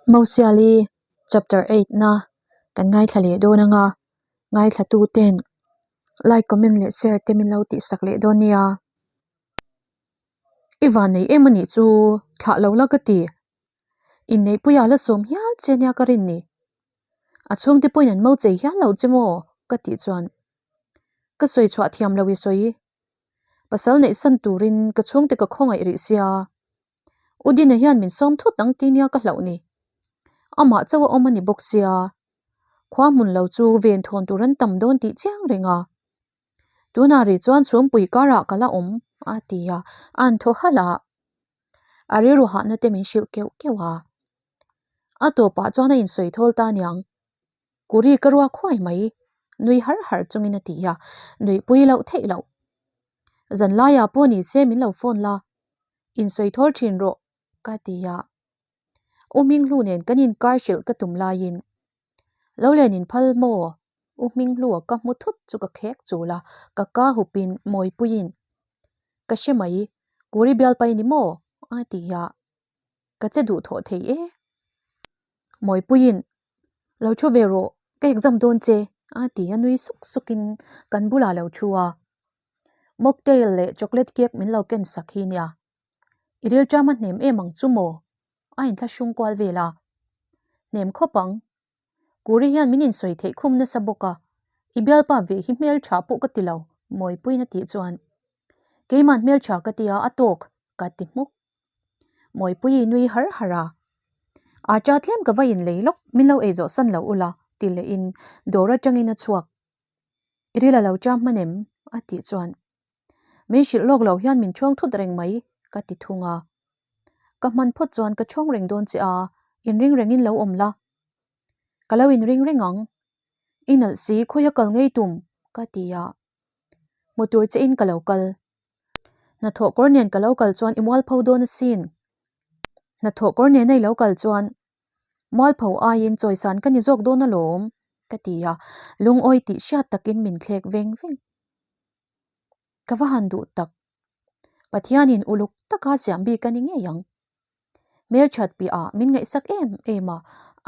Mosiali chapter 8 na kan ngaithla leh dawn anga ngaithla tu ten like comment leh share te min lo tih sak leh dawn nia. I van nei em anih chu thlah lo la ka ti. Inneihpuia la sawm hial che nia ka rin ni. A chhungte pawhin an mo chei hial lo che maw ka tih chuan ka sawi chhuah thiam lo i sawi. Pasal neih san turin ka chhungte ka khawngaih rih sia. U Dina hian min sawm thut ang ti nia ka hlauh ni. Amah chauh a awm a ni bawk sia. Khua hmun lo chu ven thawn tur an tam dawn tih chiang reng a. Tunah rih chuan chhumpui karah ka la awm a ti a, a an thaw halh a. A rilru hahna te min hrilh keuh keuh a. A tawpah chuan a insawi thawl ta aniang. Kuri ka ruak huai mai, nui har har chungin a ti a, nuihpui loh theih loh. Zanlaiah pawh ni se min lo phone la, insawi thawl thin rawh ka ti a. U Hminghlu nen kan inkar hrilh ka tum laiin, Lo len inphal maw? U Hminghlua ka hmu thut chu ka khek chul a, ka ka hupin Mawipuiin, Ka hre mai, Kuri bialpai ni maw? a ti a, ka che duh thawh thei e. Mawipuiin, Lo thu ve rawh, ka exam dawn che, a ti a nui suk sukin kan bulah lo thu a. Mocktail leh chocolate cake min lo ken sak hi nia. I rilṭam a hnem em ang chu maw? A inthlahrung kual vel a. Hnem khawp ang. Kuri hian min insawi theih khum nasa bawk a, i bialpa ve hi hmelṭha pawh ka ti lo, Mawipuiin a tih chuan. Keima'n hmelṭha ka tia a tawk, ka ti hmuk. Mawipuii nui har har a. Aṭa tlem ka va inlei lawk, min lo ei zawh san lo ula, ti lehin dawr aṭangin a chhuak. I ril a lo cham hman em? a tih chuan Min hrilh lawk lo hian min chhawng thut reng mai, ka ti thung a. Ka hman phawt chuan ka chhawng reng dawn che a, inring rengin lo awm la. Ka lo inring reng ang. I nalh si, khawia kal ngei tum? ka ti a. Hmu tur che in ka lo kal. Hnathawh kawr nen ka lo kal chuan i mualpho dawn asin. Hnathawh kawr nena i lo kal chuan mualpho aiin chawisan ka ni zawk dawn alawm, ka ti a, lungawi tih hriat takin min thlek veng veng. Ka va han duh tak. Pathianin uluk taka siam bik a ni ngei ang. Hmelthat piahah min ngaihsak em em a,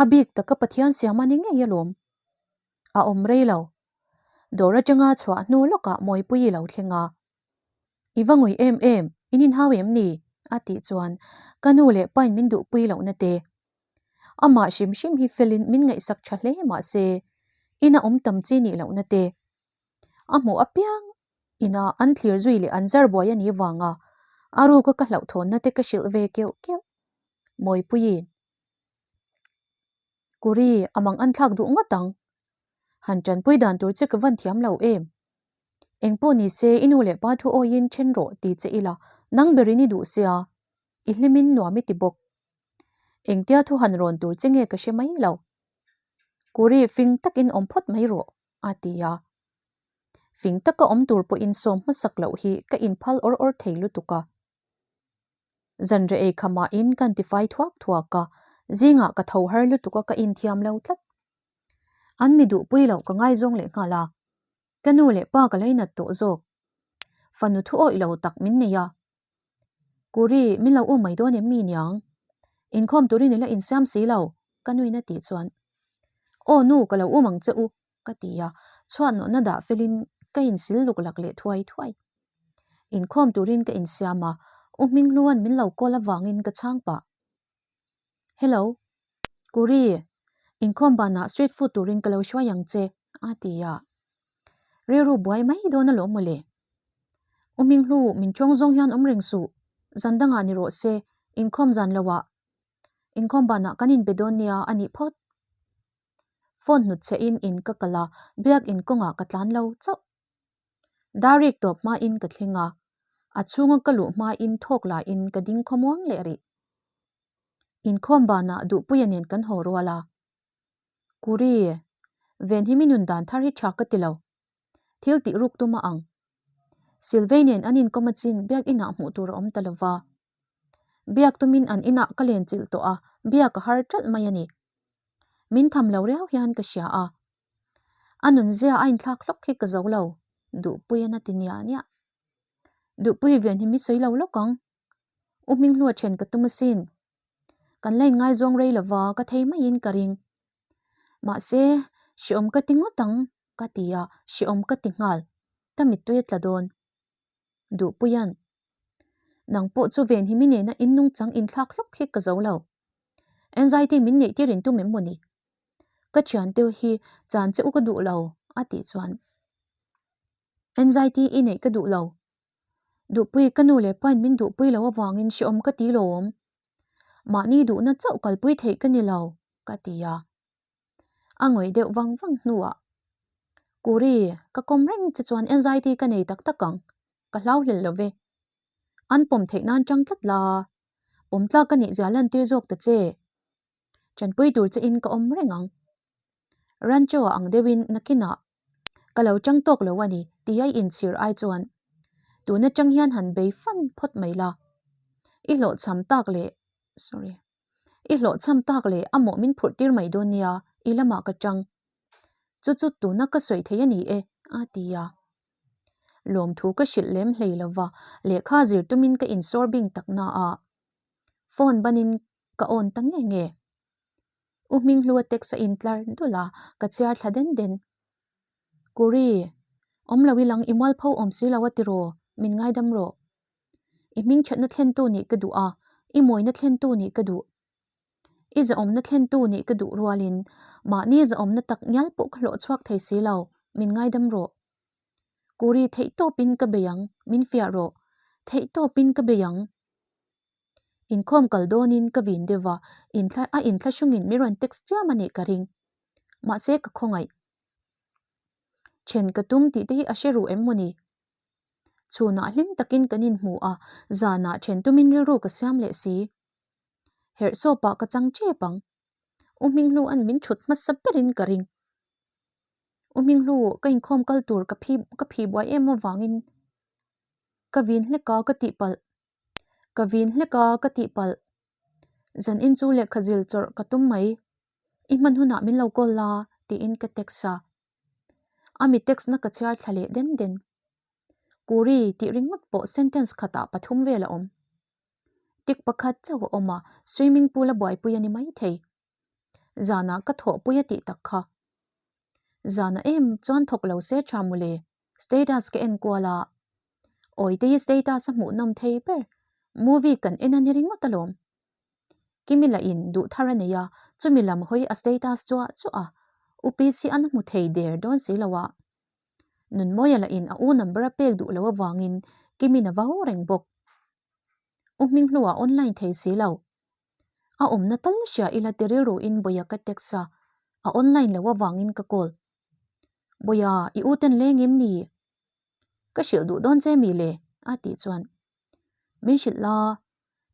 a bik taka Pathian siam a ni ngei alawm. A awm rei lo. Dawr atanga chhuah hnu lawkah Mawipuii lo thleng a. I va ngui em em, in inhau em ni? a tih chuan ka nu leh pain min duhpui lohna te. Amah hrim hrim hi felin min ngaihsak tha hle mahse, ina awm tam chi nih lohna te. A hmuh apiang ina an thlir zui leh an zar buai a nih vanga a ruka ka hlauhthawnna te ka hrilh ve keuh keuh. Mawipuiin, Kuri, a mang an thlak duh ngawt ang. Han tanpui dan tur che ka van thiam lo em? Engpawh ni se i nu leh pa thu awiin then rawh ti che ila nang berin i duh sia, i hlimin nuam i ti bawk. Engtia thu han rawn tur che nge ka hre mai lo. Kuri, fing takin awm phawt mai rawh. a ti a. Fing taka awm tur pawhin sawm hmasak loh hi ka inphal awr awr thei lutuk a. Zanreh ei khamah in kan tifai thuak thuak a, zingah ka tho har lutuk a ka inthiam lo tlat. An mi duhpui loh ka ngaizawng leh nghal a, ka nu leh pa ka lainat tawh zawk. Fanu thu awih lo tak min nei a. Kuri, min lo um mai dawn em mi niang? Inkhawm turin i la insiam si lo, ka nuin a tih chuan Aw nu ka lo um ang che u ka ti a, chhuat nawhna dah felin ka insil luk lak leh thuai thuai. Inkhawm turin ka insiam a, U Hminghluan min lo call avangin ka chhang pah. Hello, Kuri, inkhawm banah street food turin ka lo hruai ang che a ti a. Rilru buai mai dawn alawm mawle. U Hminghlu min tawng zawng hian awm reng suh, zan dangah ni rawh se, inkhawm zan loah Inkhawm banah kan inbe dawn nia a nih phawt. Phone hnut chhe in in ka kal a, biak in kawngah ka tlan lo chauh. Dar rik tawp hmain ka thleng a, a chhunga ka luh hmain thawk lahin ka ding khawmuang leh rih. Inkhawm banah Duhpuia nen kan haw rual a. Kuri, ven hi mi nun dan thar hi tha ka ti lo. Thil tih ruk tum a ang. Silvei nen an inkawm a chin biak inah hmuh tur a awm ta lova. Biak tumin an inah ka len chilh tawh a, biak a har ṭalh mai a ni. Min tham lo riau hian ka hria a. A nunzia a inthlak hlawk hi ka zo lo, Duhpui a na ti niah niah. Duhpui ven hi mi sawi lo lawk ang. U Hminghlua ṭhen ka tum asin. Kan la inngaizawng rei lova ka thei maiin ka ring. Mahse, hreawm ka ti ngawt ang ka ti a, hreawm ka ti nghal. Ka mittui a tla dawn. Duhpuia'n, Nang pawh chu venhimi nena in nungchang inthlak hlawk hi ka zo lo. Anxiety min neih tir in tum em maw ni? Ka thiante hi chan che u ka duh lo a tih chuan Anxiety i neih ka duh lo. Duhpui ka nu leh pain min duhpui lo avangin hreawm ka ti lawm. Mahni duhna chauh kalpui theih ka ni lo ka ti a. A ngawih deuh vang vang hnuah Kuri, ka kawm reng che chuan anxiety ka nei tak tak ang. Ka hlau hlel lo ve. An pawm theih nan tang tlat la. Pawm tlak ka nih zia lantir zawk ta che. Tanpui tur che in ka awm reng ang. Rancho ah ang deuhin nakinah ka lo tang tawk lo a ni tih a inchhir ai chuan tun atang hian han bei fan phawt mai la. I hlawhchham tak leh sorry i hlawhchham tak leh a mawh min phurh tir mai dawn nia i lamah ka tang. Chu chu tuna ka sawi thei a ni e a ti a. Lawmthu ka hrilh lem hlei lova lehkha zir tumin ka insawr bing tak na a. Phone banin ka on ta nge nge. U Hminghlua text a intlar dul a, ka chhiar thla den den. Kuri, awm lo ilang i mualpho awm si lo a tiraw, min ngaidam rawh. I hmingthatna thlentu nih ka duh a, i mawina thlentu nih ka duh. I zahawmna thlentu nih ka duh rualin mahni zahawmna tak ngial pawh ka hlawh chhuak thei si lo, min ngaidam rawh. Kuri, theihtawpin ka bei ang, min fiah rawh. Theihtawpin ka bei ang. Inkhawm kal dawnin ka vin deuh va, inthla a inthlahrungin min rawn text chiam a nih ka ring. Mahse ka khawngaih. Then ka tum tih te hi a hre ruh em maw ni? Chhunah hlim takin kan inhmu a, zanah then tumin rilru ka siam leh si. Herhsawpah ka chang tep ang. U Hminghlu an min thut hmasa berin ka ring. U Hminghlu ka inkhawm kal tur ka phi ka phi buai em avangin ka vin hlek a ka tihpalh. Ka vin hlek a ka tihpalh. Zan in chu lehkha zil chawrh ka tum mai. I hman hunah min lo call la tiin ka text a. A mi text na ka chhiar thla leh den den. Kuri tih ringawt pawh sentence khatah pathum vel a awm. Tik pakhat chauh a awm a, swimming pool a buaipui a ni maithei. Zanah ka thawhpui a tih tak kha. Zanah em chuan thawk lo se tha mawle, status ka en kual a. Awite hi status a hmuh nawm thei ber, movie kan en a ni ringawt alawm. Kimi lah in duh thar a nei a, chumi lam hawi a status chuah chuah a, UPC an hmu thei der dawn si lo a. Nunmawia lah in a u number a pek duh lo avangin Kimi'n a vau reng bawk. U Hminghluah online thei si lo. A awmna tal hria ila ti rilru in Bawia ka text a, a online lo avangin ka call. Bawia, i u ten leng em ni? Ka hrilh duh dawn che mi le? a tih chuan min hrilh la,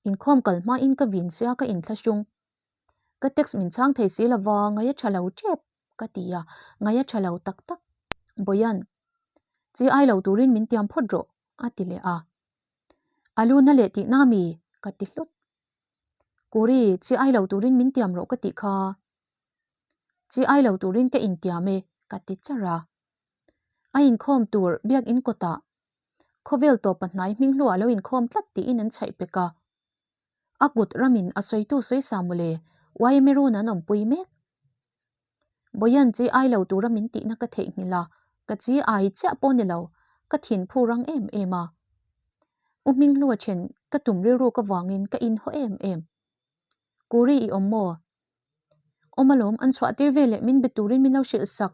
inkhawm kal hmain ka vin sia ka inthlahrung. Ka text min chhang thei si lova ngaih a tha lo tep ka ti a, ngaih a tha lo tak tak. Bawian, chi ai lo turin min tiam phawt rawh a ti leh a. A lu na leh tihna mi? ka ti hlut. Kuri, chi ai lo turin min tiam rawh ka tih kha. Chi ai lo turin ka intiam e ka ti char a. A inkhawm tur biakin kawtah khawvel tawpa hnai hming hluah lo inkhawm tlat tiin an chhaih pek a. A kut ramin a sawitu sawisa mawle YMA run an awmpui mek. Bawian chi ai lo tura min tihna ka theihnghilh a, ka chi ai chiah pawh ni lo, ka thin phu rang em em a. U Hminghlua then ka tum rilruk avangin ka inhaw em em. Kuri i awm maw? Awm alawm, an chhuah tir veleh min be turin min lo hrilh sak.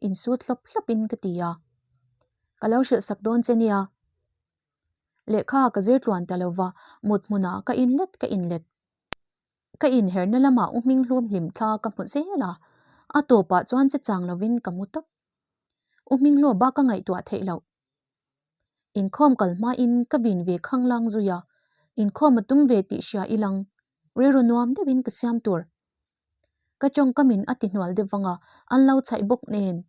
Insut hlawp hlawpin ka ti a. Ka lo hrilh sak dawn che nia. Lehkha ka zir tluan ta lova, mut hmunah ka inlet ka inlet. Ka inherna lamah U Hminghlum hlim thla ka hmu zel a, a tawpah chuan che chang lovin ka mu tawp. U Hminghlua bak ka ngaihtuah theih loh. Inkhawm kal hmain ka vin ve khanglang zui a, inkhawm a tum ve tih hria ilang, rilru nuam deuhin ka siam tur. Ka tawngkamin a ti hnual deuh vang a, an lo chhaih bawk nen.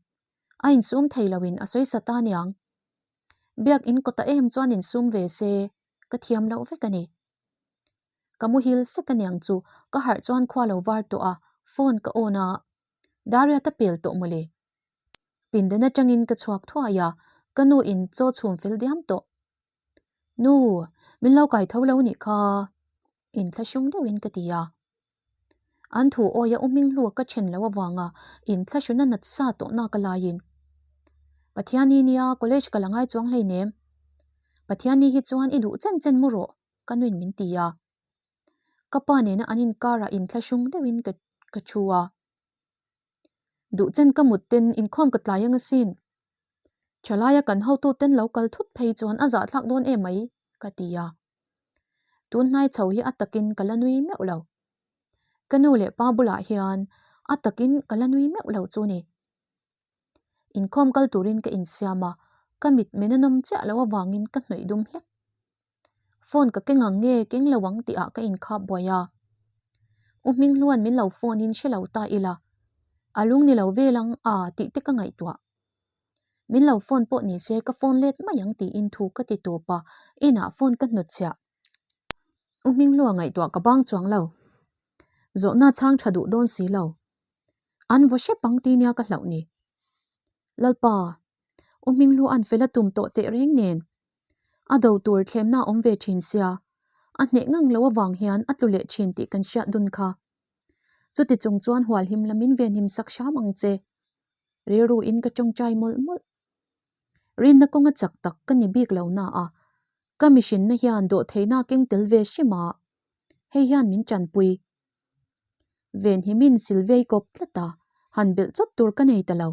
A insum thei loin a sawi sa ta niang. Biakin kawta em chuan insum ve se, ka thiam loh vek a ni. Ka muhil sek aniang chu ka harh chuan khua lo var tawh a, phone ka on a, Daria ta pel tawh mawle. Pindan atangin ka chhuak thuai a, ka nu in chaw chhum fel diam tawh. Nu, min lo kai tho lo nih kha, inthlahrung deuhin ka ti a. An thu awia u Hminghlua ka then loh avanga inthlahruna nat sa tawh nak a laiin, Pathiani nia college ka la ngai chuang hleinem. Pathiani hi chuan i duh chen chen mu rawh, ka nuin min ti a. Ka pa nena an inkarah inthlahrung deuhin ka ka thu a. Duh chen ka mut ten inkhawm ka tlai ang asin. Thalaia kan hotuten lo kal thut phei chuan a zahthlak dawn em mai, ka ti a. Tun hnai chho hi a takin ka la nui meuh lo. Ka nu leh pa bulah hian a takin ka la nui meuh lo chu ni. Inkhawm kal turin ka insiam a, ka mit men a nawm chiah loh avangin ka hnawih dum hlek. Phone ka keng ang nge keng lo ang tihah ka inkhap buai a. U Hminghluan min lo phone in hre lo ta ila, a lung ni lo vel ang a tih te ka ngaihtuah. Min lo phone pawh ni se ka phone let mai ang tiin thu ka ti tawp a, inah phone ka hnutchhiah. U Hminghlua ngaihtuah ka bang chuang lo. Zawhna chhang tha duh dawn si lo. An vaw hrep ang ti nia ka hlauh ni. Lalpa, U Hminghlu an fel a tum tawh teh reng nen. A do tur thlemna a awm ve thin sia, a hneh ngang lo avang hian a tlu leh thin tih kan hriat dun kha. Chuti chung chuan hualhim lamin venhim sak hram ang che. Rilru in ka tawngtai mawlh mawlh. Rinna kawnga chak tak ka ni bik lo na a, ka mihrinna hian dawhtheihna a keng tel ve hrim a, hei hian min tanpui. Venhimin Sylvia-i kawp tlat a, han belh chawt tur ka nei ta lo.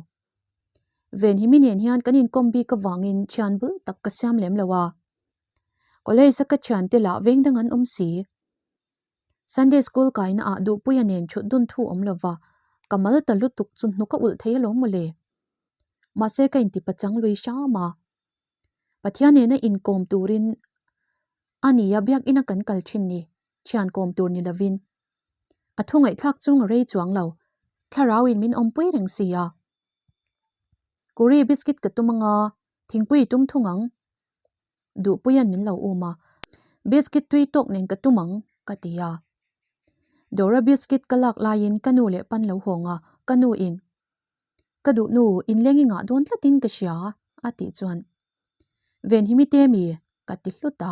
Venhimi nen hian kan inkawm bik avangin thian bul tak ka siam lem lo a. College-a ka thiante lah veng dang an awm si. Sunday school kaina ah Duhpuia nen thut dun thu awm lova, ka mal ta lutuk chu hnuk a ulh thei alawm mawle. Mahse ka inti pachang lui hram a. Pathian nena inkawm turin a nia biakina kan kal thin ni, thian kawm tur ni lovin. A thu ngaihthlak chung a rei chuang lo, thlarauin min awmpui reng si a. Kuri biscuit ka tum anga, thingpui i tum thung ang. Duhpuia'n min lo um a, Biscuit tui tawk nen ka tum ang, ka ti a. Dawra biscuit ka lak laiin ka nu leh pan lo hawng a, ka nu in, Ka duh nu, inleng i ngah dawn tlatin ka hria, a tih chuan, Venhimi te mi? ka ti hlut a.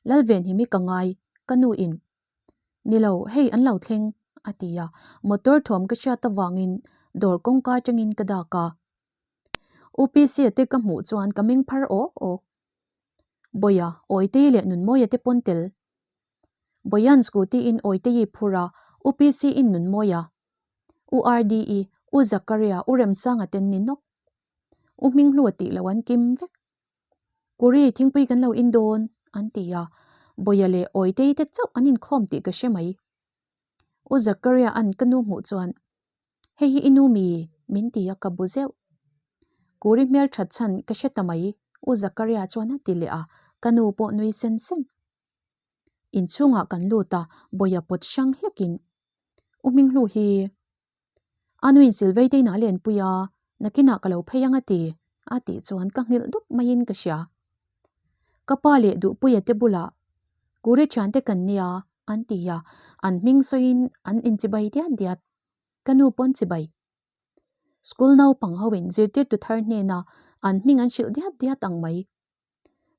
Lal Venhimi ka ngai, ka nu in, Ni lo, hei an lo thleng, a ti a. Motor thawm ka hriat avangin dawr kawngka atangin ka dak a. UPC a te ka hmuh chuan ka meng phar awk awk. Bawiha, Awitei leh Nunmawia te pawn tel. Bawiha'n scooty in Awitei phur a, UPC in Nunmawia, U RDE, U Zakaria, U Remsanga ten ni nawk. U Hminghlua tih loh an kim vek. Kuri, thingpui kan lo in dawn, an ti a. Bawiha leh Awitei te chauh an inkhawm tih ka hre mai. U Zakaria an ka nu hmuh chuan, Hei hi i nu mi? min ti a, ka bu zeuh. Kuri hmel that chhan ka hre ta mai, U Zakaria chuan a ti leh a, ka nu pawh nui sen sen. Inchhungah kan lut a, Bawiha pawt hrang hlekin, U Hminghlu hi a nuin Silvei te inah a lenpui a, nakinah ka lo phei ang a ti, a tih chuan ka nghilh dup maiin ka hria. Ka pa leh Duhpuia te bulah Kuri thiante kan nia an ti a, an hming sawiin an inchibai diat diat. Ka nu pawn chibai. School naupang hoin zirtirtu thar hnena an hming an hrilh diat diat ang mai.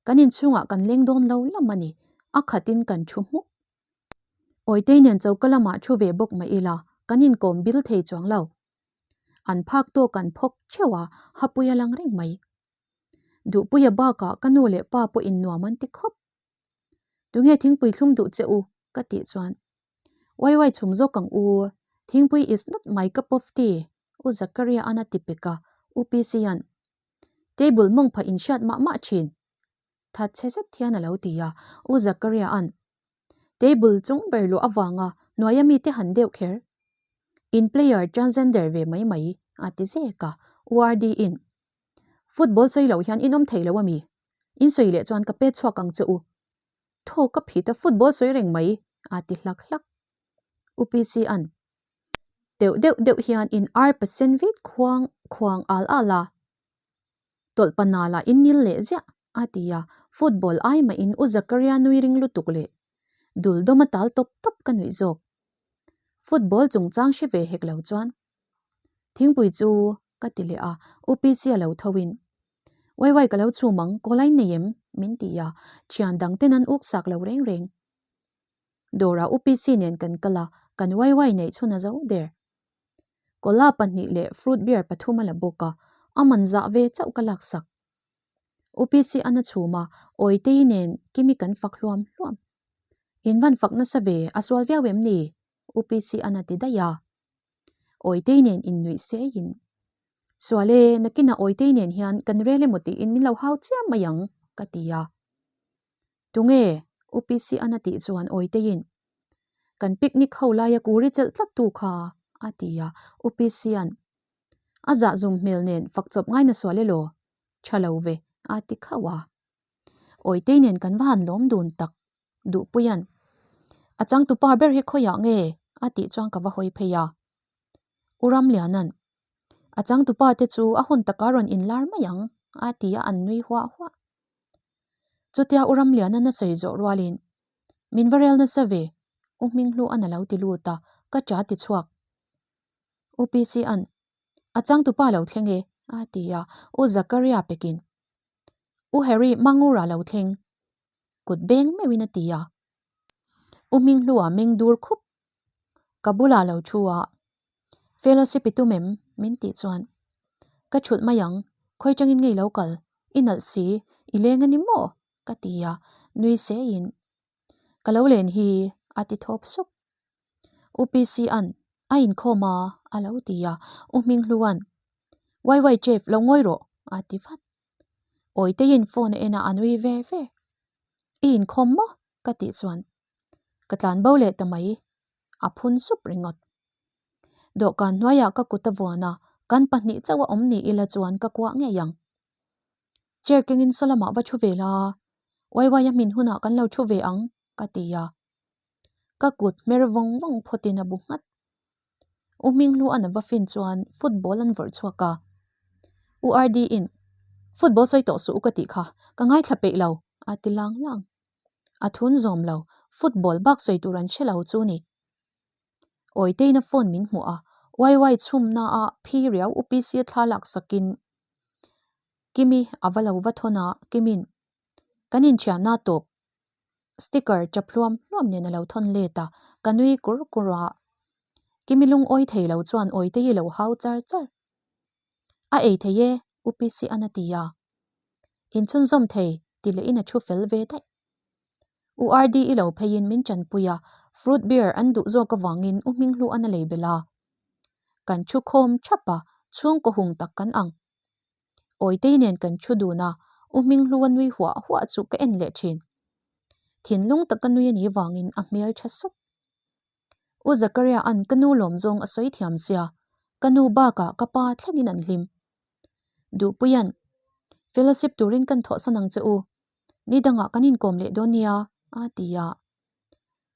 Kan inchhungah kan leng dawn lo lam a ni, a khatin kan thu hmuk. Awitei nen choka lamah thu ve bawk mah ila, kan inkawm bil thei chuang lo. An phak tawk an phawk theuh a, hapui a lang reng mai. Duhpuia bakah ka nu leh pa pawh innuam an ti khawp. Tunge thingpui thlum duh che u? ka tih chuan, Uai uai chhum zawk ang u, thingpui is not my cup of tea, U Zakaria an a ti pek a, U PC-a'n, Table mawng phah inhriat mah mah thin. That chhe zet hian a lo ti a, U Zakaria-a'n, Table chung ber luah avanga hnuaia mite han deuh kher. In player transgender ve mai mai, a ti zek a, U RD-in, Football sawi loh hian in awm thei lo a mi? In sawi leh chuan ka pet chhuak ang che u. Thaw ka phit a football sawi reng mai, a ti hlak hlak. U PC-a'n, Deuh deuh deuh hian in ar pasen vit khuang khuang al al a, tawlh pana lah in nil leh ziah, a ti a, football ai mahin U Zakaria nui ring lutuk leh dul dawm a tal tawp tawp ka nuih zawk. Football chungchang hre ve hek lo chuan thingpui chu ka ti leh a, U PC a lo tho in, Uai uai ka lo chhum ang, kawl a innei em? min ti a, thian dang ten an uk sak lo reng reng. Dawrah U PC nen kan kal a, Kan waiwai neih chhun a zo der. Cola pahnih leh fruit beer pathum a la bawk a, a man zah ve chauh ka laksak. UPC an a chhum a, Awitei nen Kimi kan fak hluam hluam. In van fak nasa ve, a sual viau em ni? UPC an a ti daih a. Awitei nen innuih seiin, Sual e, nakinah Awitei nen hian kan rel emaw tiin min lo hau chiam mai ang, ka ti a. Tunge? UPC an a tih chuan Awiteiin, Kan picnic ho laia kuri chelh tlat tu kha, a ti a. UPC an, A zah zum hmel nen fak chawp ngaina sual elaw? Tha lo ve, a ti khauh a. Awitei nen kan va han lawm dun tak, Duhpuia'n. A changtupa ber hi khawiah nge? a tih chuan ka va hawi phei a. U Ramliana'n, A changtupa te chu a hun taka rawn inlar mai ang, a ti a, an nui huah huah. Chutia U Ramliana'n a sawi zawh rualin, Min va rel nasa ve, U Hminghlua'n a lo ti lut a, ka ṭa ti chhuak. UPC-a'n, A changtupa lo thleng e, a ti a, U Zakaria pekin, U Harry Mangura lo thleng, kut beng meuhin a ti a. U Hminghlua meng dur khup. Ka bulah lo thu a, Fellowship i tum em? min tih chuan, Ka thulh mai ang, khawi tangin ngei lo kal, i nalh si, i leng a ni maw? ka ti a, nui seiin, Ka lo len hi, a ti thawp sup. UPC-a'n a inkhawm a, a lo ti a, U Hminghlua'n, Wai wai Chef, lo ngawi rawh, a ti vat. Awiteiin phone a en a, a nui ve ve. I inkhawm maw? ka tih chuan, Ka tlan bo leh ta mai, a phun sup ringawt. Dawhkan hnuaiah ka kut a vuan a, kan pahnih chauh a awm ni ila chuan ka kuah ngei ang. Chair kengin saw lamah va thu ve la, Waiwai a hmin hunah kan lo thu ve ang, ka ti a. Ka kut hmer vawng vawng phawtin a bu nghat. U Hminghlua'n a va fin chuan football an vawrh chhuak a. U RD-in, Football sawi tawh suh u ka tih kha, ka ngaithla peih lo, a ti lang lang. A thun zawm lo, football bak sawi tur an hre lo chu ni. Awiteina phone min hmuh a, YY chhumna a phi riau UPC thla lak sakin Kimi a va lo va thawn a, Kimin, Kan inthianna tawp Sticker chap hluam hluam nen a lo thawn let a, ka nui kur kur a. Kimi lungawi thei lo chuan awite hi lo hau char char. A ei thei e, U PC-a'n a ti a. Inchhunzawm thei ti lehin a thu fel ve daih. U RD-i lo pheiin min tanpui a, fruit beer an duh zawk avangin U Hminghlua'n a lei belh a. Kan thu khawm thap a, chhungkaw hung tak kan ang. Awitei nen kan thu dun a, U Hminghlua nui huah huah chu ka en leh thin. Thinlung taka nui a nih vangin a hmel tha sawt. U Zakaria an ka nu lawm zawng a sawi thiam sia, ka nu bakah ka pa thlengin an hlim. Duhpuia'n, Fellowship turin kan thawhsan ang che u, ni dangah kan inkawm leh dawn nia, a ti a.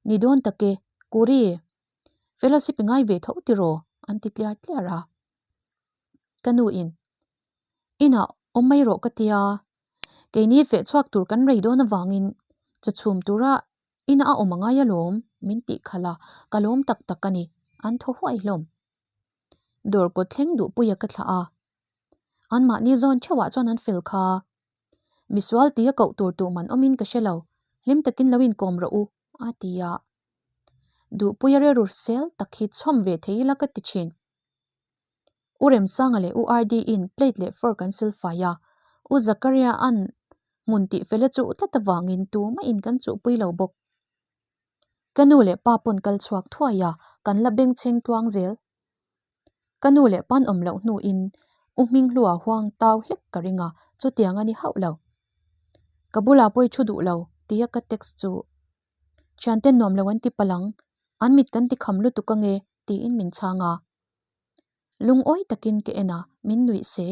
Ni dawn tak e, Kuri, fellowship i ngai ve tho tiraw? an ti tliar tliar a. Ka nu in, Inah awm mai rawh ka tia, keini feh chhuak tur kan rei dawn avangin chaw chhum tura ina a awm a ngai alawm min tih khalh a, ka lawm tak tak a ni, an thaw huai hlawm. Dawr kawt thleng duhpuia ka thlah a, anmahni zawn theuhah chuan an fel kha. Misual tia koh tur tuh man awmin ka hre lo, hlim takin lo inkawm rawh u, a ti a. Duhpuia rilru sel tak hi chhawm ve thei ila ka ti thin. U Remsanga leh U RD-in plate leh fork an sil fai a, U Zakaria-a'n hmun tih fel a chuh tlat avangin tumahin kan chuhpui lo bawk. Ka nu leh pa pawn kal chhuak thuai a, kan la bengchheng tluang zel. Ka nu leh pa'n awm loh hnuin U Hminghlua huang tau hlek ka ring a, chutiang a ni hauh lo. Ka bulah pawi thu duh lo tia ka text chu Thianten nuam lo an ti palh ang, an mit kan ti kham lutuk ange tiin min chhang a. Lungawi takin ka en a, min nuih se.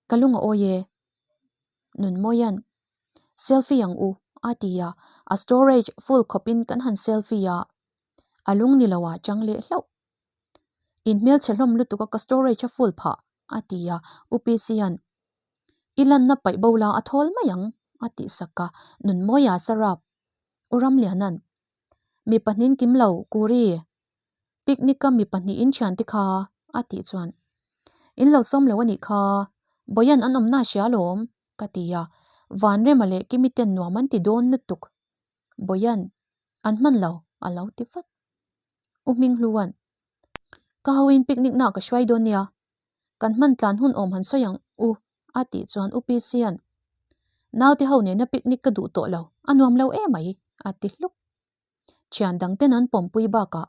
Ka lung a awi e. Nunmawia'n, Selfie ang u, a ti a, a storage full khawpin kan han selfie a, a lung ni lo ah chang leh hlauh. In hmelchhe hlawm lutuk a ka storage a full phah, a ti a, UPC-a'n, I lanna paih bo la a thawl mai ang, a tih sak a, Nunmawia sarap, U Ramliana'n, Mi pahnin kim lo, Kuri, picnic-a mi pahnih in thian te kha, a tih chuan, In lo sawm lo a nih kha, Bawia'n an awmna a hria alawm, ka ti a, Vanrema leh Kimi ten nuam an ti dawn lutuk, Bawia'n, An hman lo, a lo ti vat. U Hminghluan, Ka hoin picnic na ka hruai dawn nia, kan hman tlan hun awm han sawi ang u a tih chuan U Pisian, Naute ho nena picnic ka duh tawh lo, a nuam lo emai a ti hluk. Thian dang ten an pawmpui bakah,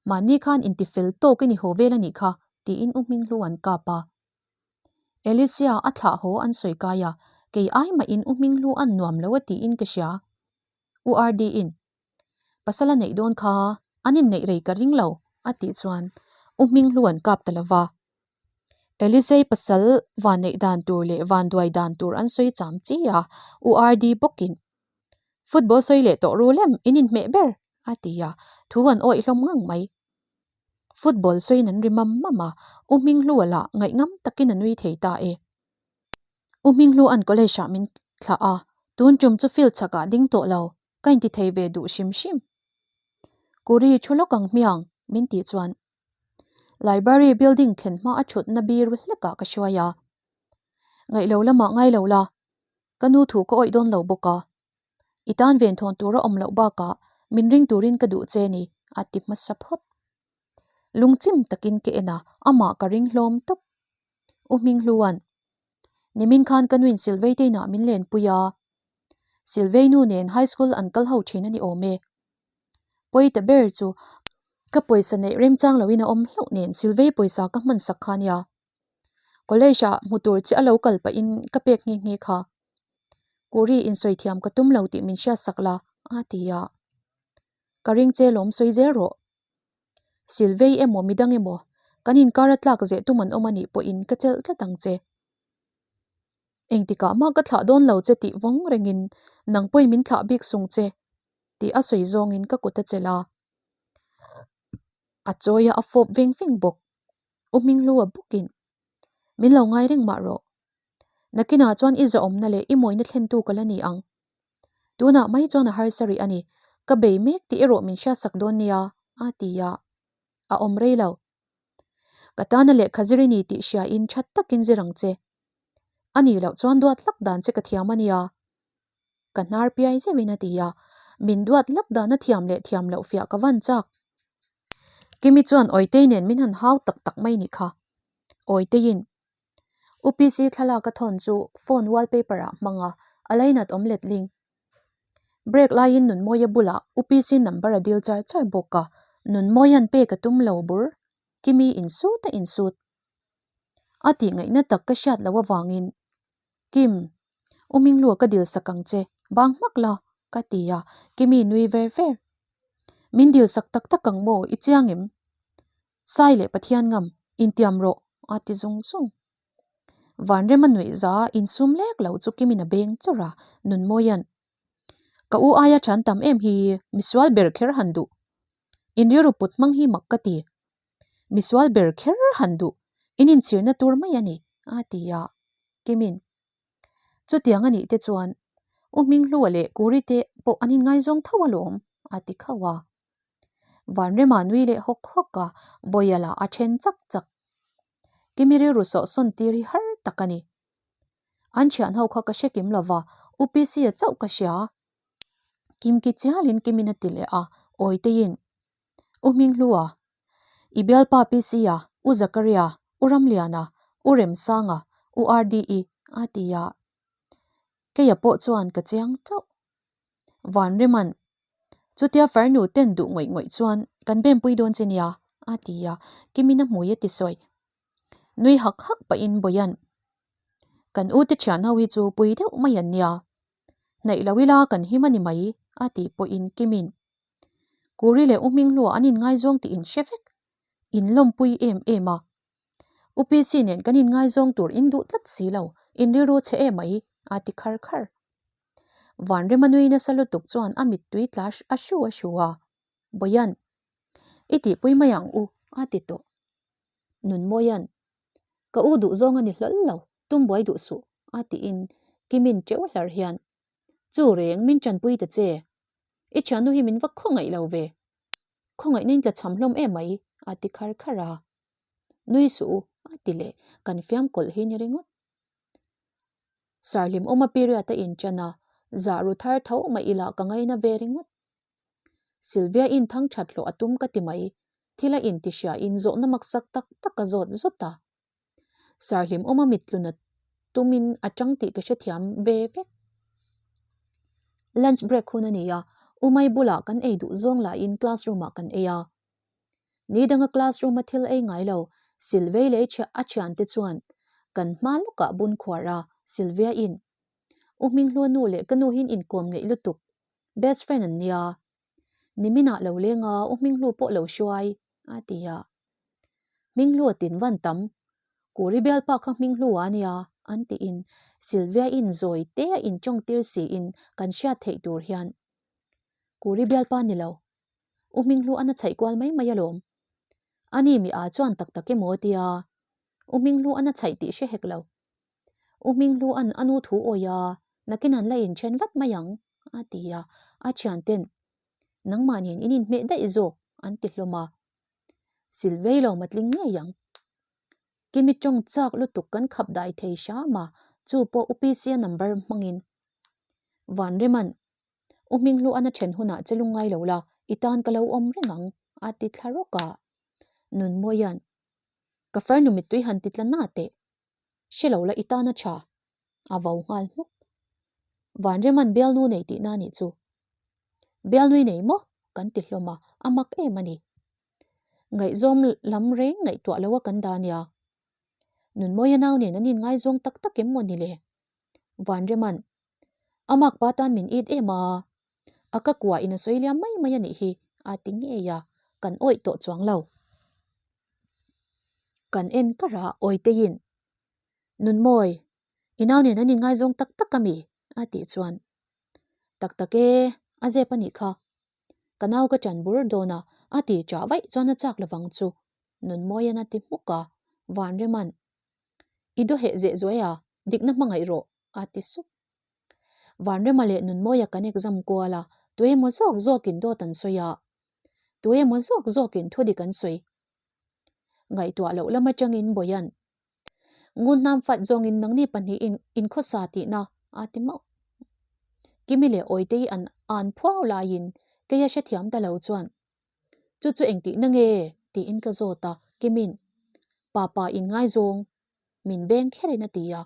Mahni khan inti fel tawk i ni haw vel a nih kha tiin U Hminghluan kap a. Elisia a thlah haw an sawi kai a, kei ai mahin U Hminghluan nuam lo a tiin ka hria. U RD in, Pasal a neih dawn kha an inneih rei ka ring lo a tih chuan U Hminghlu an kap ta lova. Elisei pasal van neih dan tur leh van duai dan tur an sawi cham chi a, U RD bawkin, Football sawi leh tawh ru lem in inhmeh ber a ti a, thu an awih hlawm ngang mai. Football sawiin an ri mam mam a, U Hminghlu-a lah ngaihngam takin a nui thei ta e. U Hminghlu an college ah min thlah a, tun tum chu field chhakah ding tawh lo, ka inti thei ve duh hrim hrim. Kuri thu lawk ang hmiang min tih chuan Library building thlen hma a thutna biru hlekah ka hruai a, ngaih lo lamah ngai lo la, ka nu thu ka awih dawn lo bawk a, i tan venthawn tur a awm loh bakah min ring turin ka duh che ni a ti hmasa phawt. Lungchim takin ka en a, amah ka ring hlawm tawp. U Hminghluan, Nimin khan ka nuin Silvei te inah min lenpui a, Silvei nu nen high school an kal ho thin a ni awm e. Pawi ta ber chu ka pawisa neih remchang loin a awm hlauh nen Silvei pawisa ka hman sak kha nia. College ah hmu tur che a lo kal pahin ka pek nghe nghe kha. Kuri insawi thiam ka tum lo tih min hriat sak la, a ti a. Ka ring che lawm sawi zel rawh. Silvei emaw midang emaw kan inkar a tlak zeh tum an awm a nih pawhin ka chelh tlat ang che. Engtikah mah ka thlah dawn lo che tih vawng rengin nang pawhin min thlah bik sung che tih a sawi zawngin ka kut a chelh a. A chawi a a fawp veng veng bawk. U Hminghlu-a bawkin, Min lo ngai reng mah rawh. Nakinah chuan i zahawmna leh i mawina thlentu ka la ni ang. Tunah mai chuan a harsa rih a ni, ka bei mek tih erawh min hriatsak dawn nia, a ti a. A awm rei lo. Ka tana lehkha zir i ni tih hriain tha takin zir ang che. A nih loh chuan duat hlak dan che ka thiam a nia. Ka hnar piai zeuhin a ti a, min duat hlak dan a thiam leh thiam loh fiah ka van chak. Kimi chuan Awitei nen min han hau tak tak mai nih kha. Awiteiin UPC thlalak a thawn chu phone wallpaper ah hmang a, a lainat awm let ling. Break laiin Nunmawia bulah UPC number a dil char char bawk a, Nunmawia'n pek a tum lo bur, Kimi insut a insut. A tih ngaihna tak ka hriat loh avangin, Kim, U Minglua ka dil sak ang che, bang hmak la, ka ti a, Kimi nui ver ver. Min dil sak tak tak ang maw, i chiang em? Sai leh Pathian ngam, intiam rawh, a ti zung zung. Vanrema nuih za insum lek lo chu Kimin a beng chawrh a, Nunmawia'n, Ka u aia thian tam em hi misual ber kher han duh. In rilru put hmang hi mak ka ti. Misual ber kher han duh, in inchhirna tur mai a ni, a ti a. Kimin, Chutiang a nih te chuan U Hminghlua leh Kuri te pawh an inngaizawng tho alawm, a ti khauh a. Vanrema nui leh hawk hawk a, Bawia lah a then chak chak. Kimi rilru sawh sawn tir hi har tak a ni. An thian ho kha ka hre kim lova, U PC-a chauh ka hria. Kimki chialin Kimin a ti leh a, Awiteiin, U Hminghlua, i bialpa PC-a, U Zakaria, U Ramliana, U Remsanga, U RDE a ti a. Keia pawh chuan ka chiang chauh. Vanriman, Chutia farnu ten duh ngawih ngawih chuan kan bempui dawn che nia, a ti a, Kimin a hmui a ti sawi. Nui hak hak pahin Bawian, Kan u te thian ho hi chu pui deuh mai an nia. Hnaih lo ila kan him a ni mai, a tih pawhin Kimin, Kuri leh U Hminghlua an inngaizawng tih in hre vek. In lawmpui em em a. U PC nen kan inngaizawng tur in duh tlat si lo, in rilru chhe em mai, a ti khar khar. Vanrema nui nasa lutuk chuan a mittui tla a hru a hru a, Bawian, i tihpui mai ang u, a ti tawh. Nunmawian, Ka u duhzawng a ni hlawl lo, tum buai duh suh, a tiin Kimin teuh hlar hian, Chu reng, min tanpui ta che. I thiannu hi min va khawngaih lo ve. Khawngaihna in tlachham hlawm em mai, a ti khar khar a. Nui suh u, a ti leh, kan fiam kawlh hi ni ringawt. Sarhlim awma period a inchan a, zah ru thar tho mah ila ka ngaina ve ringawt. Sylvia-in thang that hlawh a tum ka ti mai, thil a inti hriain zawhna maksak tak tak a zawt zawt a. Sir Hlimawma mittluna tumin a tang tih ka hrethiam ve vek. Lunch break hun a ni a, Umai bulah kan ei duh zawng lahin classroom ah kan ei a. Ni danga classroom a thil ei ngai lo, Sylvia leh a thiante chuan kan hma lawkah bun khuar a, Sylvia-in, U Hminghlua nu leh ka nu hian inkawm ngeih lutuk, best friend an nia. Niminah lo leng a, U Hminghlu pawh lo hruai, a ti a. Hminghlu a tin van tam. Kuri bialpa kha Hminghlu a nia, an tiin Sylvia-in zawi te a intawng tir siin kan hriat theih tur hian, Kuri bialpa ni lo. U Hminghlu a na chhaih kual mai mai alawm. Ani mi a chuan tak tak emaw a tia, U Hminghlu a na chhaih tih hre hek lo. U Hminghlua'n a nu thu awi a, nakin an la inthen vat mai ang, a ti a, a thianten, Nangmah nen in inhmeh daih zawk, an ti hlawm a. Silvei lo matling ngei ang. Kimi tawng chak lutuk kan khap dai thei hram a, chu pawh U PC-a number hmangin. Vanrema'n, U Hminghlua'n a then hunah che lungngai lo la, i tan ka lo awm reng ang, a ti thla rawk a. Nunmawia'n, Ka farnu mittui han ti tla na teh. Hre lo la i tan a tha, a vo nghal hmuk. Vanrema'n bialnu nei tihna a nih chu. Bialnui nei maw? kan ti hlawm a, a mak em a ni. Ngaihzawm lam reng ngaihtuah lo a kan dah nia. Nunmawia nau nen an inngaizawng tak tak em maw ni le? Vanrema'n, A mak pa tan min it em a, a ka kuah in a sawi liam mai mai a nih hi, a ti ngei a, kan awih tawh chuang lo. Kan en kar a, Awiteiin, Nunmawi, i nau nen an inngaizawng tak tak a mi? a tih chuan, Tak tak e, a zep a nih kha. Ka nau ka ṭan bur dawn a, a ti ṭah vaih chuan a chak lovang chu, Nunmawian a ti hmuk a, Vanrema'n, I daw heh zeh zuai a, dikna hmangaih rawh, a ti sup. Vanrema leh Nunmawia kan exam kual a, tuemaw zawk zawkin dawt an sawi a, Tuemaw zawk zawkin thu dik an sawi. Ngaihtuah loh lam atangin Bawian, Ngun hnam fat zawngin nangni pahnihin inkhawsa tihna a ti mauh. Kimi leh Awitei an an phuau laiin keia hrethiam ta lo chuan, Chu chu engtihna nge? tiin ka zawt a, Kimin, Papa inngaizawng min beng kherin a ti a,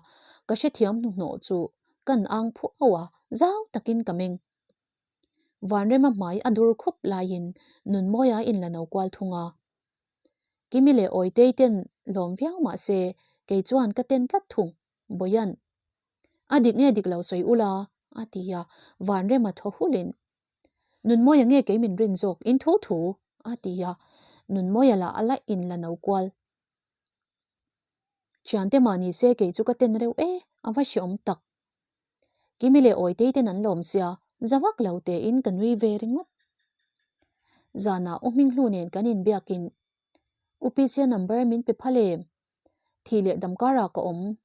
ka hrethiam hnuhnawh chu kan ang phuau a, zau takin ka meng. Vanrema hmai a dur khup laiin Nunmawia in la no kual thung a. Kimi leh Awitei ten lawm viau mah se kei chuan ka ten tlat thung, Bawian. A dik nge dik lo sawi ula, a ti a, Vanrema thaw hulin, Nunmawia nge kei min rin zawk, in thu thu, a ti a, Nunmawia lah a la in la no kual. Thiante mah ni se kei chu ka ten reuh e, a va hreawm tak. Kimi leh Awitei ten an lawm sia, za vak lo tein ka nui ve ringawt. Zanah U Hminghlu nen kan inbiakin U PC-a number min pe phal em? Thih leh dam karah ka awm,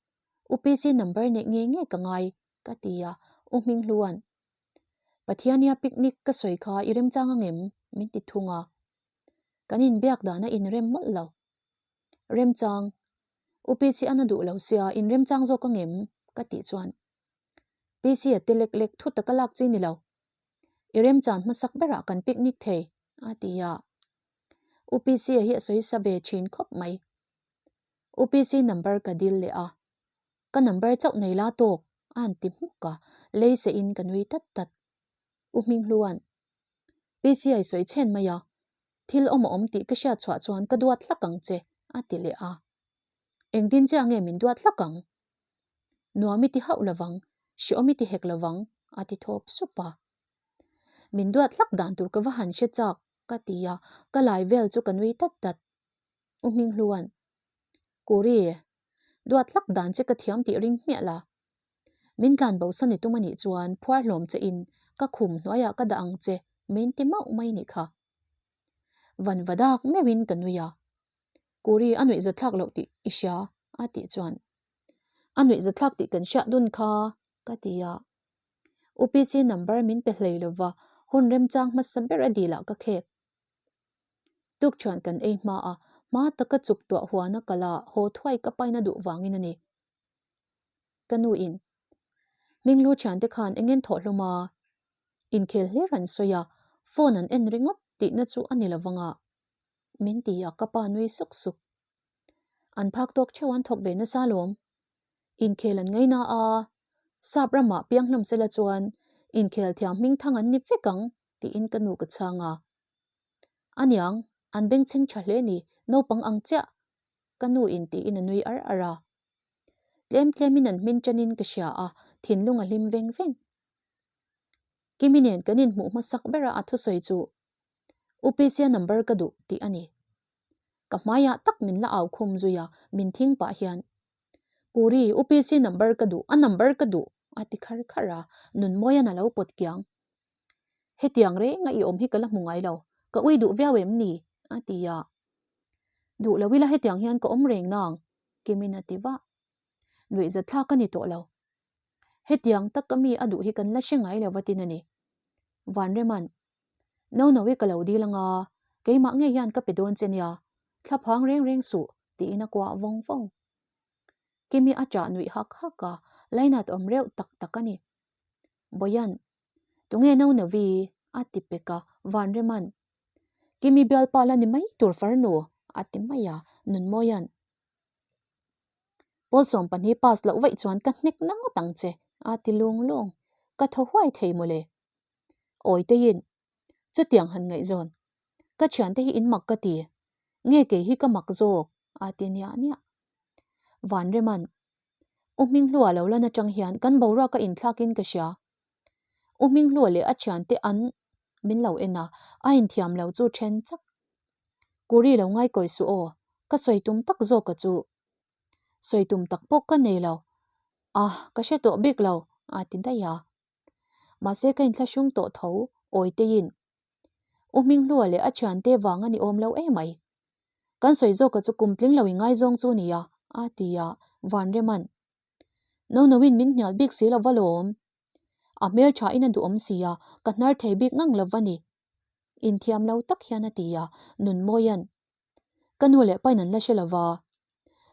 U PC number neih ngei ngei ka ngai, ka ti a, U Hminghlua'n Pathiania picnic ka sawi kha i remchang angem? min ti thung a, kan inbiak dan a inrem mawlh lo. Remchang, U PC an a duh lo sia, in remchang zawk angem? ka tih chuan PC a te lek lek thu taka lak chi ni lo. I remchan hmasak berah kan picnic thei, a ti a. U PC a hi a sawi sa ve thin khawp mai. U PC number ka dil leh a, ka number chauh nei la tawk, a han ti hmuk a, lei seh in ka nui tat tat. U Hminghlua'n PC a i sawi chhen mai a, Thil awm a awm tih ka hriat chhuah chuan ka duat hlak ang che, a ti leh a. Engtin chiah nge min duat hlak ang? Nuam i ti hauh lovang, hreawm i ti hek lovang, a ti thawp sup a. Min duat hlak dan tur ka va han hre chak, ka ti a, ka lai vel chu ka nui tat tat. U Hminghlua'n, Kuri, duat hlak dan che ka thiam tih ring hmiah la. Min tlan bosan i tum a nih chuan phuar hlawm che in ka khum hnuaiah ka dah ang che, min ti mauh mai nih kha. Van va dak meuhin ka nui a, Kuri a nuih zathlak loh tih i hria a tih chuan a nuih zathlak tih kan hriat dun kha ka ti a. UPC number min pe hlei lova hun remchang hmasa ber a dilah ka khek. Tukṭhuan kan ei hma a, hma taka chuk tuah huana kala haw thuai ka paina duh vangin a ni. Ka nu in Hminglu thiante khan engen thawh hlawm a? Inkhel hlir an sawi a, Phone an en ringawt tihna chu a ni lovang a, min ti a ka pa nui suk suk. An phak tawk theuh an thawk ve nasa lawm. Inkhel an ngaina a, sap ramah piang hlawm sela chuan inkhel thiam hming thang an ni vek ang tiin ka nu ka chhang a. Aniang, an bengchheng tha hle ni, naupang ang chiah ka nu in tiin a nui ar ar a. Tlem tlemin an hmin ṭanin ka hria a, thinlung a hlim veng veng. Kimi nen kan inhmuh hmasak bera a thusawi chu UPC-a number ka duh tih a ni. Ka hmaiah tak min la au khum zui a, min thing pah hian, Kuri, UPC number ka duh, a number ka duh a ti khar khar a, Nunmawia'n a lo pawt kiang. Hetiang renga i awm hi ka la hmu ngai lo, ka ui duh viau em ni? a ti a. Duh lo ila hetiang hian ka awm reng nang, Kimin a ti vah. Nuihzatthlak a ni tawh lo. Hetiang taka mi a duh hi kan la hre ngai lo va tin a ni. Vanrema'n, No no i ka lo dil anga, keimah ngei hian ka pe dawn che nia, thla phang reng reng suh, tiin a kuah vawng vawng. Kimi a ṭah nuih hak hak a, lainat awm reuh tak tak a ni. Bawia'n, Tunge no novi? a ti pek a, Vanrema'n, Kimi bialpa la ni mai tur farnu, a ti mai a, Nunmawia'n, Pawlsawm pahnih pass loh vaih chuan ka hnek na ngawt ang che, a ti lung lung. Ka thaw huai thei mawle. Awiteiin, Chutiang han ngaihzawn. Ka thiante hi in mak ka ti. Nge kei hi ka mak zawk, a ti niah niah. Vanrema'n, U Hminghlua lo lan atang hian kan boruak a inthlakin ka hria. U Hminghlua leh a thiante an min lo en a, a inthiam lo chu then chak. Kuri lo ngaikawi suh aw, ka sawi tum tak zawk a chu. Sawi tum tak pawh ka nei lo. Ah, ka hre tawh bik lo, a ti daih a. Mahse ka inthlahrung tawh tho, Awiteiin. U Hminghlua leh a thiante vang a ni awm lo emai. Kan sawi zawk a chu kum tling lo i ngaizawng chu nia, a ti a, Vanrema'n. Nonoin min hnial bik si lo va lawm. A hmel thain a duhawm si a, ka hnar thei bik ngang lo va ni. Inthiam lo tak hian a ti a, Nunmawia'n, Ka nu leh pain an la hre lo va.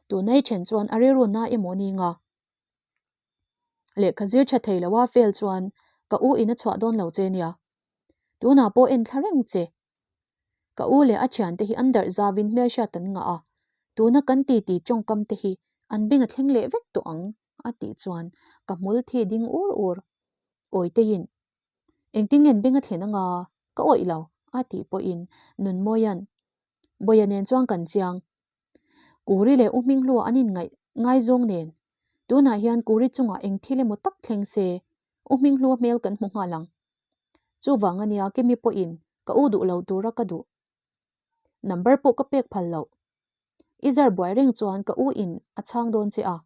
Tunai then chuan a rilru na emaw ni nga. Lehkha zir tha thei lo a fail chuan ka u in a chhuah dawn lo che nia. Tunah pawh en thla reng che. Ka u leh a thiante hi an darh zauin hmelhriat an ngah a, tuna kan titi tawngkam te hi an beng a thleng leh vek tawh ang a tih chuan ka hmul thi ding ur ur. Awiteiin, Engtin nge an beng a thlen anga ka awih lo a tih pawhin Nunmawia'n, Bawia nen chuan kan chiang. Kuri leh U Hminghlua an inngaih ngaizawng nen tunah hian Kuri chungah eng thil emaw tak thleng se U Hminghlua hmel kan hmu nghal ang. Chuvang ania Kimi pawhin ka u duh lo tura ka duh. Number pawh ka pek phal loh. I zar buai reng chuan ka u in a chhang dawn che a.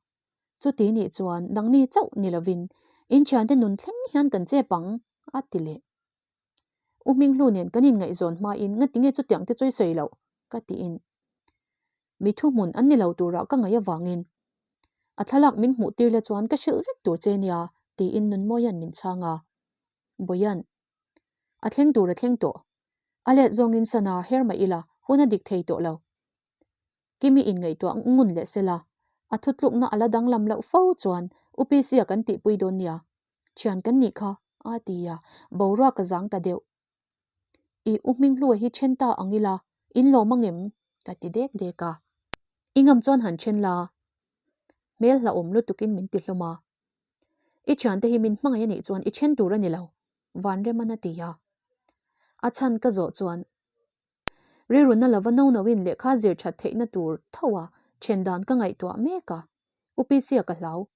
Chuti nih chuan nangni chauh ni lovin in thiante nun thleng hian kan chep ang, a ti leh. U Hminghlu nen kan inngaihzawn hmain ngatinge chutiang te chu i sawi loh? ka tiin. Mi thuhmun an ni lo turah ka ngaih avangin a thlalak min hmuh tir le chuan ka hrilh vek tur che nia tiin Nunmawia'n min chhang a. Bawia'n, A thleng tur a thleng tawh. A let zawngin sana her mah ila hun a dik thei tawh lo. Kimi inngaihtuah ngun leh sela a thutlukna a la danglam loh fo chuan UPC-a kan tihpui dawn nia. Thian kan nih kha, a ti a, boruak a zang ta deuh. I u Hminghlua hi then ta ang ila, in lawm ang em? ka ti dek dek a. I ngam chuan han then la. Hmel hlauhawm lutukin min ti hlawm a. I thiante hi min hmangaih a nih chuan i then tur a ni lo, Vanrema'n a ti a. A chhan ka zawh chuan rilruna lova no noin lehkha zir that theihna tur tho a then dan ka ngaihtuah mek a, U Pisia ka hlau.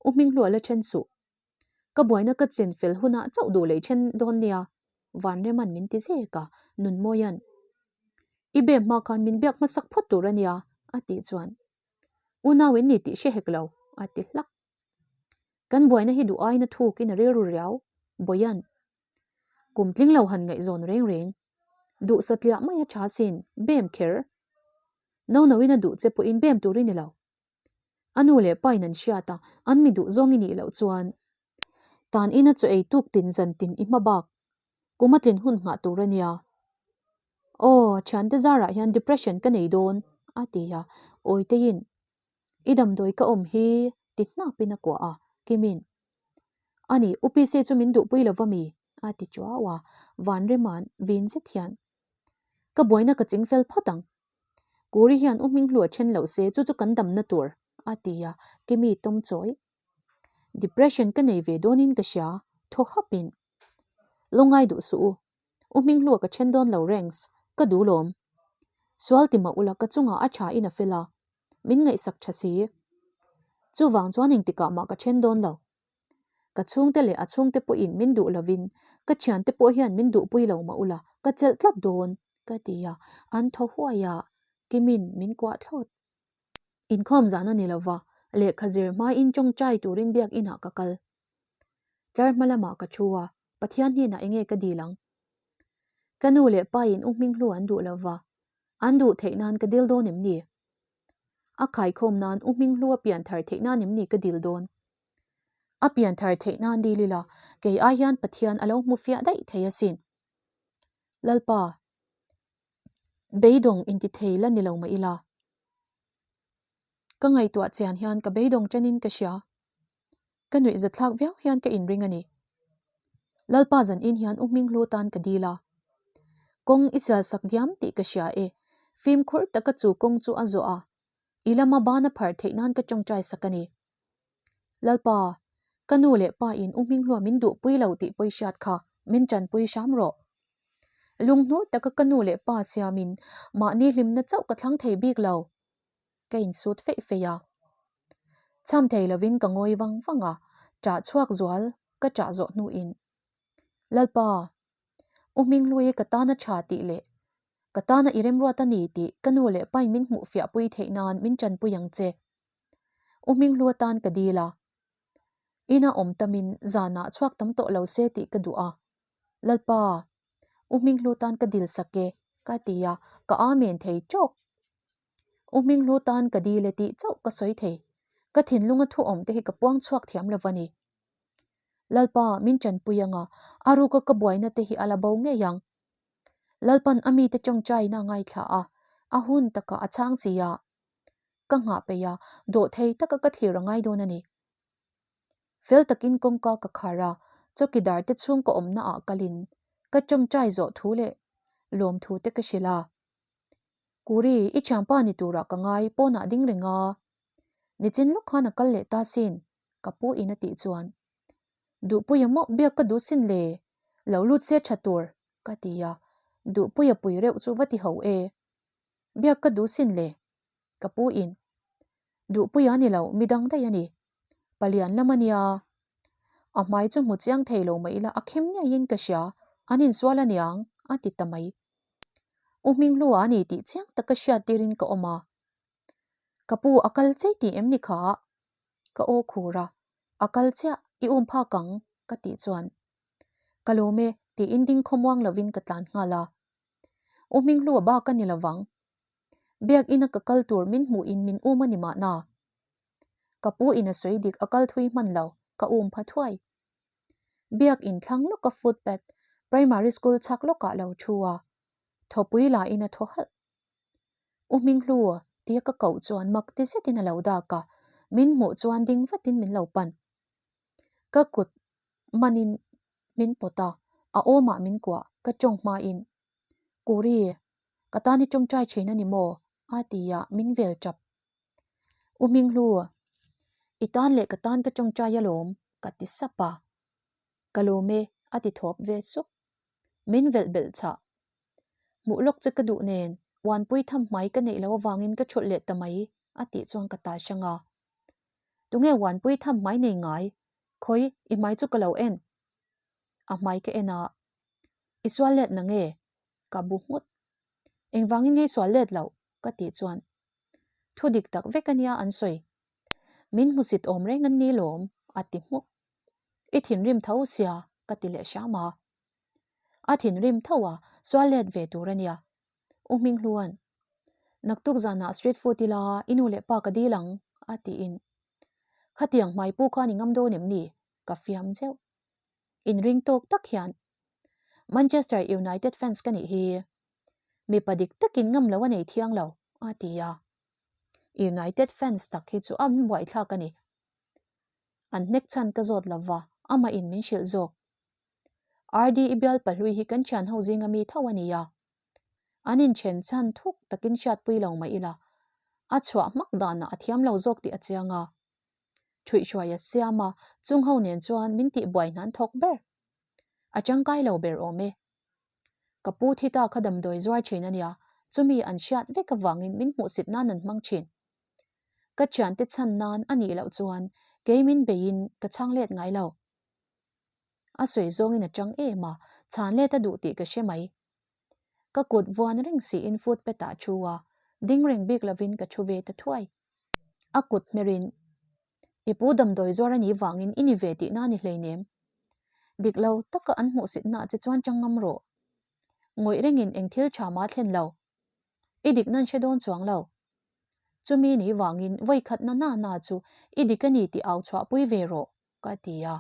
U Hminghlua la then suh. Ka buaina ka chen fel hunah chauh duh lei then dawn nia, Vanrema'n min ti zek a, Nunmawia'n, I bem hma khan min biak hmasak phawt tur a nia, a tih chuan, Unau in ni tih hre hek lo, a ti hlak. Kan buaina hi duh aiin a thukin a rilru riau, Bawia'n, Kum tling lo han ngaihzawn reng reng, duh satliah mai a tha sin, bem kher. No noin a duh che pawhin bem tur i ni lo. A nu leh pa in an hriat a, an mi duh zawng i nih loh chuan tan ina chaw ei tuk tin zan tin i hma bak kum a tlin hun nghah tur a nia. Aw, thiante zarah hian depression ka nei dawn, a ti a, Awiteiin i damdawi ka awm hi ti hnapin a kuah a, Kimin, Ani, UPC chu min duhpui lo va mi? A ti chuau a, Vanrema'n vin zet hian, Ka buaina ka ching fel phawt ang. Kuri hian u hming hlu a then loh se chu chu kan damna tur, a ti a, Kimi tawm chawi. Depression ka nei ve dawnin ka hria, thaw hapin. Lawngai duh suh u, U hming hlua ka then dawn lo rengs, ka duh lawm. Sual ti mah ula ka chungah a tha in a fel a, min ngaihsak tha si. Chuvang chuan engtikah mah ka then dawn lo. Ka chhungte leh a chhungte pawhin min duh lovin ka thiante pawh hian min duhpui lo mah ula ka chelh tlat dawn, ka ti a, an thaw huai a, Kimin min kuah thlawt. Inkhawm zan a ni lova, lehkha zir hmain tawngtai turin biak inah ka kal. Tlar hma lamah ka thu a, Pathian hnenah enge ka dil ang? Ka nu leh pa in u hminghlu an duh lova, an duh theih nan ka dil dawn em ni? A khaikhawm nan u hminghlu a pian thar theih nan em ni ka dil dawn? A pian thar theih nan dil ila, kei ai hian Pathian a lo hmu fiah daih thei asin. Lalpa, beidawng inti thei la ni lo mah ila. Ka ngaihtuah chian hian ka beidawng ṭanin ka hria. Ka nuih zathlak viau hian ka inring a ni. Lalpa zan in hian U Hminghlu tan ka dil a. Kawng i sial sak diam tih ka hria e. Fimkhur taka chu kawng chu a zawh a. I lama bana pharh theih nan ka tawngtai sak a ni. Lalpa, ka nu leh pa in U Hminghlua min duhpui lo tih pawi hriat kha min tanpui hram rawh. Lunghnur taka ka nu leh pa siamin mahni hlimna chauh ka thlang thei bik lo. Ka insut feih feih a. Chham thei lovin ka ngawi vang vang a, ṭah chhuak zual ka ṭah zawh hnuin, Lalpa, U Hminghlui ka tana ṭha tih leh ka tana i remruat a ni tih ka nu leh pain min hmuh fiahpui theih nan min ṭanpui ang che. U Hminghlua tan ka dil a. Ina awm tamin zanah chhuak tam tawh lo se tih ka duh a. Lalpa, U Hminghlu tan ka dil sak e, ka ti a, ka amen thei ṭawk. U Hminghlu tan ka dil e tih chauh ka sawi thei. Ka thinlunga thu awm te hi ka puang chhuak thiam lo va ni. Lalpa, min ṭanpui anga, a ruka ka buaina te hi a la bo ngei ang. Lalpan a mite ṭawngṭaina a ngaithla a, a hun takah a chhang si a. Ka nghah peih a, dawhthei taka ka thlir a ngai dawn a ni. Fel takin kawngka ka khar a, chawkidar te chhungkaw awmna ah kalin ka tawngtai zawh thu leh lawmthu te ka hrilh a. Kuri, i thianpa ni turah ka ngai pawnah ding reng a. Nichin lawk khan a kal leh ta sin, ka pu in a tih chuan. Duhpuia maw biak ka duh sin le, lo lut se tha tur, ka ti a. Duhpuia pui reuh chu va ti ho e. Biak ka duh sin le, ka pu in. Duhpuia ni lo, midang daih a ni. Palian lam a nia. A hmai chu hmu chiang thei lo mah ila a khem ngeiin ka hria, an insual a niang, a ti ta mai. U Hminghlua a ni tih chiang taka hriat tirin ka awm a. Ka pu a kal chei tih em ni kha? Ka aw khur a, a kal chiah, i um phak ang, ka tih chuan. Ka lawm e, tiin ding khawmuang lovin ka tlan nghal a. U Hminghlua bak a ni lovang. Biakina ka kal tur min hmuhin min um a ni mahna. Ka pu in a sawi dik a kal thui hman lo, ka um pha thuai. Biak in thlang lawka footpath, primary school chhak lawkah lo thu a, thawpui la in a thaw halh. U Hminghlu tia ka koh chuan mak ti zetin a lo dak a, min hmuh chuan ding vatin min lo pan. Ka kut manin min pawt a, a awmah min kuah, ka tawng hmain, Kuri, ka tan i tawngtai thin a ni maw? a ti a, min vel tap. U Hminghlu, i tan leh ka tan ka tawngtai alawm, ka ti sap a. Ka lawm e, a ti thawp ve sup. Min velh belh chah. Hmuh lawk che ka duh nen, uanpui tham hmai ka neih loh avangin ka thulh leh ta mai, a tih chuan ka tal hrang a. Tunge uanpui tham hmai nei ngai? Khawi, i hmai chu ka lo en. A hmai ka en a. I sual let na nge? Ka bu nghut. Engvangin nge i sual let loh? Ka tih chuan. Thu dik tak vek a nia an sawi. Min hmusit awm reng an ni lawm, a ti hmuk. I thinrim tho sia, ka ti leh hram a. A thinrim tho a, sual let ve tur a nia. U Hminghluan, Naktuk zanah street food ila i nu leh pa ka dil ang, a tiin. Khatiang hmaipu khan i ngam dawn em ni? Ka fiam zeuh. Inring tawk tak hian, Manchester United fans ka nih hi. Mipa dik takin ngam lo a nei thiang lo, a ti a. United fans tak hi chu a buaithlak a ni. An hnek chhan ka zawt lo va, amahin min hrilh zawk. RD i bial pahlui hi kan thian ho zinga mi tho a nia. An inchen chhan thuk takin hriatpui lo mah ila, a chhuah hmak danah a thiam lo zawk tih a chiang a. Thuihhruai a siam a, chung ho nen chuan min tihbuai hnan thawk ber. A tangkai lo ber awm e. Ka pu thi ta kha damdawi zuar thin a nia, chumi an hriat vek avangin min hmuhsit nan an hmang thin. Ka thiante chhan nan a nih loh chuan kei min beiin ka chhang let ngai lo. A sawi zawngin a chang em a, chhan let a duh tih ka hre mai. Ka kut vuan reng siin footpath ah thu a, ding reng bik lovin ka thu ve ta thuai. A kut hmerin, I pu damdawi zuar a nih vangin i ni ve tihna a ni hleinem. Dik lo taka an hmuhsitnaah che chuan chang ngam rawh. Ngawih rengin eng thil tha mah thlen lo. I dik nan hre dawn chuang lo. Chumi ni vangin vawi khat na na na chu i dik a ni tih au chhuahpui ve rawh, ka ti a.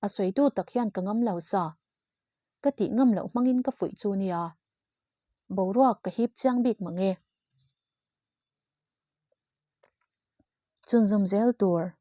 A sawitu tak hian ka ngam lo sa. Ka tih ngam loh hmangin ka fuih chu nia. Boruak ka hip chiang bik mang e. Chhunzawm zel tur.